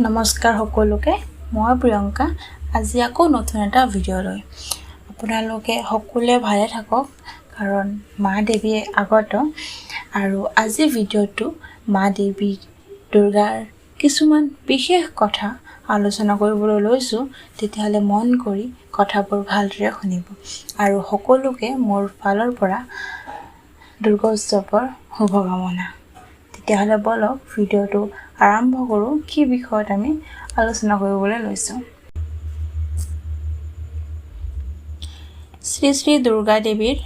নমস্কাৰ সকলোকে, মই প্ৰিয়ংকা। আজি আকৌ নতুন এটা ভিডিঅ' লৈ আপোনালোকে সকলোৱে ভালে থাকক, কাৰণ মা দেৱীয়ে আগত। আৰু আজি ভিডিঅ'টো মা দেৱী দুৰ্গাৰ কিছুমান বিশেষ কথা আলোচনা কৰিবলৈ লৈছোঁ। তেতিয়াহ'লে মন কৰি কথাবোৰ ভালদৰে শুনিব আৰু সকলোকে মোৰ ফালৰ পৰা দুৰ্গোৎসৱৰ শুভকামনা। তেতিয়াহ'লে ব'লক ভিডিঅ'টো আৰম্ভ কৰোঁ। কি বিষয়ত আমি আলোচনা কৰিবলৈ লৈছোঁ? শ্ৰী শ্ৰী দুৰ্গা দেৱীৰ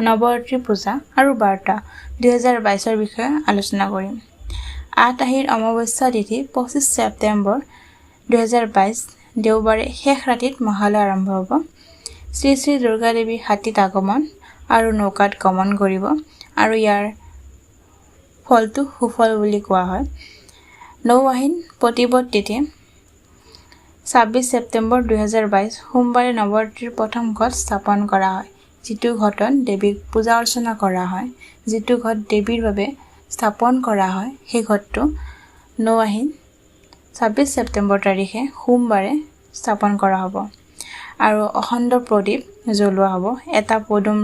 নৱৰাত্ৰি পূজা আৰু বাৰ্তা 2022ৰ বিষয়ে আলোচনা কৰিম। 8 আহিন অমাৱস্যা তিথি 25 ছেপ্টেম্বৰ 2022 দেওবাৰে শেষ ৰাতিত মহালয় আৰম্ভ হ'ব। শ্ৰী শ্ৰী দুৰ্গা দেৱী হাতীত আগমন আৰু নৌকাত গমন কৰিব আৰু ইয়াৰ ফলটো সুফল বুলি কোৱা হয়। 9 আহিন প্ৰতিপদ তিথি 26 ছেপ্টেম্বৰ 2022 সোমবাৰে নৱৰাত্ৰিৰ প্ৰথম ঘট স্থাপন কৰা হয়, যিটো ঘটত দেৱীক পূজা অৰ্চনা কৰা হয়, যিটো ঘট দেৱীৰ বাবে স্থাপন কৰা হয়, সেই ঘটটো 9 আহিন 26 ছেপ্টেম্বৰ তাৰিখে সোমবাৰে স্থাপন কৰা হ'ব আৰু অখণ্ড প্ৰদীপ জ্বলোৱা হ'ব। এটা পদুম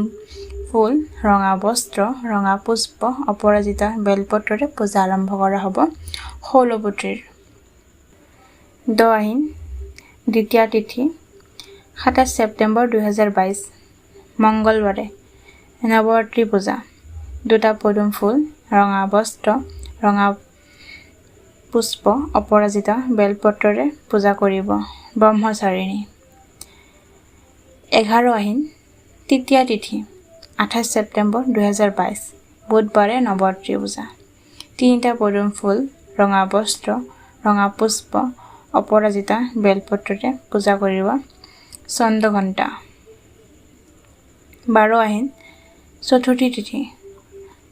ফুল, ৰঙা বস্ত্ৰ, ৰঙা পুষ্প, অপৰাজিতা বেলপত্ৰৰে পূজা আৰম্ভ কৰা হ'ব শৌলপুত্ৰীৰ। 10 আহিন দ্বিতীয়া তিথি 27 ছেপ্টেম্বৰ 2022 মংগলবাৰে নৱৰাত্ৰি পূজা। দুটা পদুম ফুল, ৰঙা বস্ত্ৰ, ৰঙা পুষ্প, অপৰাজিতা বেলপত্ৰৰে পূজা কৰিব ব্ৰহ্মচাৰিণী। 11 আহিন তৃতীয়া তিথি 28 ছেপ্টেম্বৰ 2022 বুধবাৰে নৱৰাত্ৰি পূজা। তিনিটা পদুম ফুল, ৰঙা বস্ত্ৰ, ৰঙা পুষ্প, অপৰাজিতা বেলপত্ৰৰে পূজা কৰিব চন্দ্ৰঘণ্টা। 12 আহিন চতুৰ্থী তিথি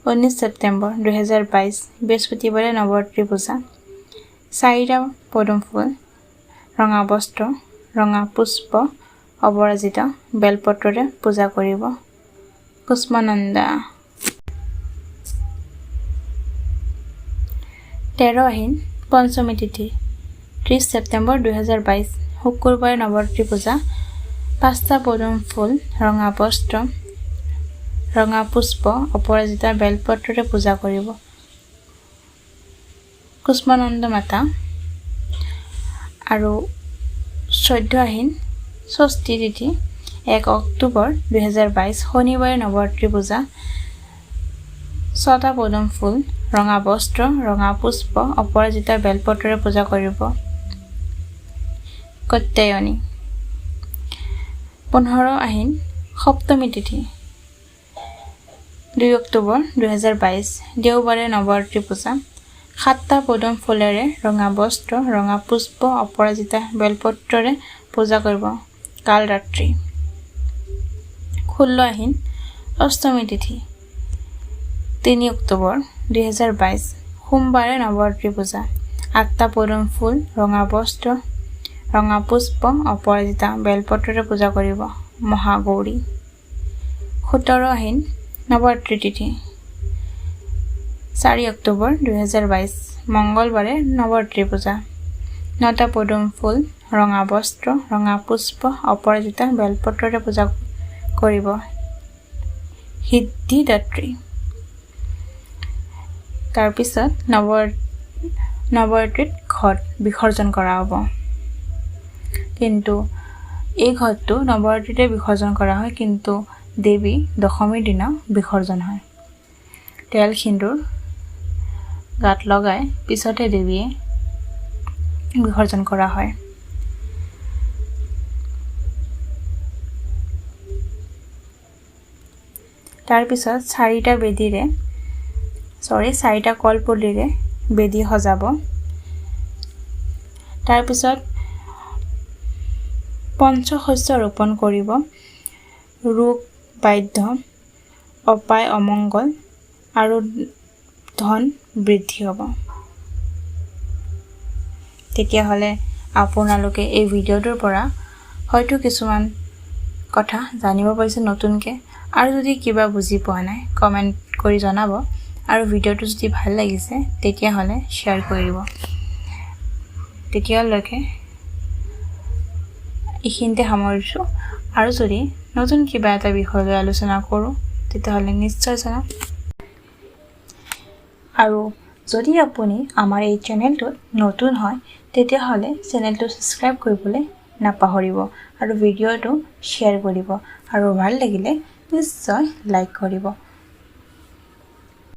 19 ছেপ্টেম্বৰ 2022 বৃহস্পতিবাৰে নৱৰাত্ৰি পূজা। চাৰিটা পদুম ফুল, ৰঙা বস্ত্ৰ, ৰঙা পুষ্প, অপৰাজিতা বেলপত্ৰৰে পূজা কৰিব কুষ্মানন্দা। 13 আহিন পঞ্চমী তিথি 30 ছেপ্টেম্বৰ 2022 শুকুৰবাৰে নৱৰাত্ৰি পূজা। পাঁচটা পদুম ফুল, ৰঙা বস্ত্ৰ, ৰঙা পুষ্প, অপৰাজিতা বেলপত্ৰৰে পূজা কৰিব কুষ্মানন্দ মাতা। আৰু 14 আহিন ষষ্ঠী তিথি 1 অক্টোবৰ 2022 শনিবাৰে নৱৰাত্ৰি পূজা। ছটা পদুম ফুল, ৰঙা বস্ত্ৰ, ৰঙা পুষ্প, অপৰাজিতা বেলপত্ৰৰে পূজা কৰিব কাত্যায়নী। 15 আহিন সপ্তমী তিথি 2 অক্টোবৰ 2022 দেওবাৰে নৱৰাত্ৰি পূজা। সাতটা পদুম ফুলেৰে ৰঙা বস্ত্ৰ, ৰঙা পুষ্প, অপৰাজিতা বেলপত্ৰৰে পূজা কৰিব কালৰাত্ৰি। 16 আহিন অষ্টমী তিথি 3 অক্টোবৰ 2022 সোমবাৰে নৱৰাত্ৰি পূজা। আঠটা পদুম ফুল, ৰঙা বস্ত্ৰ, ৰঙা পুষ্প, অপৰাজিতা বেলপত্ৰৰে পূজা কৰিব মহাগৌৰী। 17 আহিন নৱৰাত্ৰি তিথি 4 অক্টোবৰ 2022 মংগলবাৰে নৱৰাত্ৰি পূজা। নটা পদুম ফুল, ৰঙা বস্ত্ৰ, ৰঙা পুষ্প, অপৰাজিতা বেলপত্ৰৰে পূজা কৰিব সিদ্ধিদাত্ৰী। তাৰপিছত নৱৰাত্ৰিত ঘট বিসৰ্জন কৰা হ'ব। কিন্তু এই ঘটটো নৱৰাত্ৰিতে বিসৰ্জন কৰা হয়, কিন্তু দেৱী দশমীৰ দিনা বিসৰ্জন হয়। তেল সেন্দুৰ গাত লগাই পিছতে দেৱীয়ে বিসৰ্জন কৰা হয়। তাৰপিছত চাৰিটা বেদীৰে চাৰিটা কলপুলিৰে বেদী সজাব। তাৰপিছত পঞ্চশস্য ৰোপণ কৰিব। ৰোগ বাধ্য, অপায় অমংগল আৰু ধন বৃদ্ধি হ'ব। তেতিয়াহ'লে আপোনালোকে এই ভিডিঅ'টোৰ পৰা হয়তো কিছুমান কথা জানিব পাৰিছে নতুনকৈ, আৰু যদি কিবা বুজি পোৱা নাই কমেণ্ট কৰি জনাব, আৰু ভিডিঅ'টো যদি ভাল লাগিছে তেতিয়াহ'লে শ্বেয়াৰ কৰি দিব। তেতিয়ালৈকে এইখিনিতে সামৰিছোঁ। আৰু যদি নতুন কিবা এটা বিষয় লৈ আলোচনা কৰোঁ, তেতিয়াহ'লে নিশ্চয় জনাম। আৰু যদি আপুনি আমাৰ এই চেনেলটোত নতুন হয়, তেতিয়াহ'লে চেনেলটো ছাবস্ক্ৰাইব কৰিবলৈ নাপাহৰিব আৰু ভিডিঅ'টো শ্বেয়াৰ কৰিব আৰু ভাল লাগিলে নিশ্চয় লাইক কৰিব।